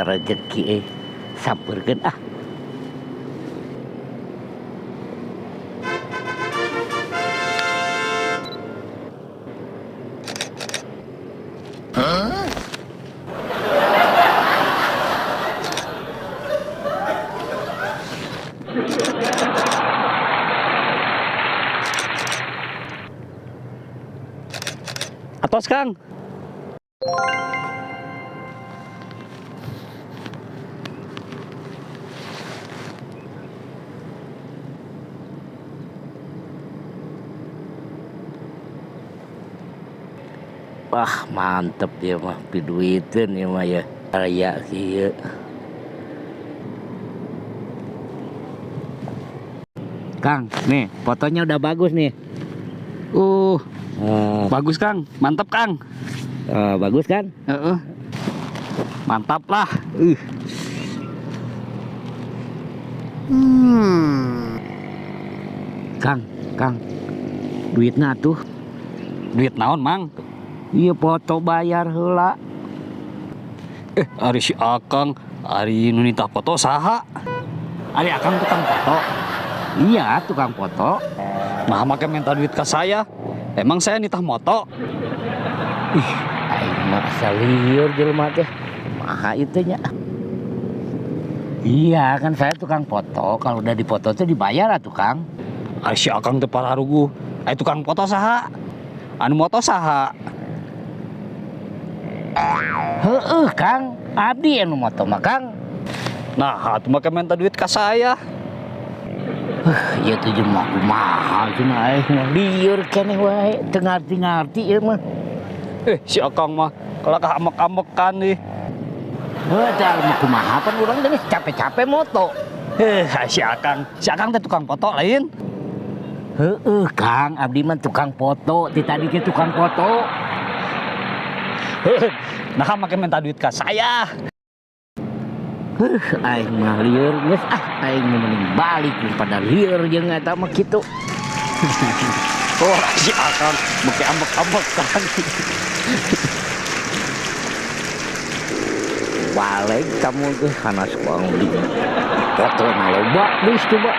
Aya rezeki euy. Sampeurkeun ah. Atos, Kang. Wah, mantep ya mah piduiteun ya mah ya. Aya kieu. Kang, nih fotonya udah bagus nih. Bagus, Kang. Mantap, Kang. Bagus kan? Heeh. Mantap lah. Kang, Kang. Duitna tuh. Duit naon, Mang? Iya foto bayar heula. Ari si Akang, ari nu nitah foto saha? Ari Akang tukang foto. Iya, tukang foto. Nah, make minta duit ke saya. Emang saya nitah moto? Ih, aing mah asa lieur jelema teh. Maha itu nya. Iya, kan saya tukang foto. Kalau udah dipoto tuh dibayar atuh, Kang. Ari si Akang teh pararuguh. Ari tukang foto saha? Anu moto saha? Heeh, Kang. Abdi anu moto mah, Kang. Nah, atuh make minta duit ka saya. Ieu teh jelema kumaha cenah aing mah lieur keneh wae, teu ngarti-ngarti ieu mah. Si Akang mah kalakah ambek-ambekan nih. Heuh, teh mah kumaha pan urang teh geus capek-capek moto. Si Akang, si Akang teh tukang foto lain. Heeh, Kang, abdi mah tukang foto, ti tadi ge tukang foto. Heuh, nah make minta duit ka saya. Heuh, aing mah lieur geus ah, aing mah mending balik daripada lieur jeung eta mah kitu. Oh, si Akang make ambek-ambekan. Balik kamu teh kana suang di foto na loba geus coba.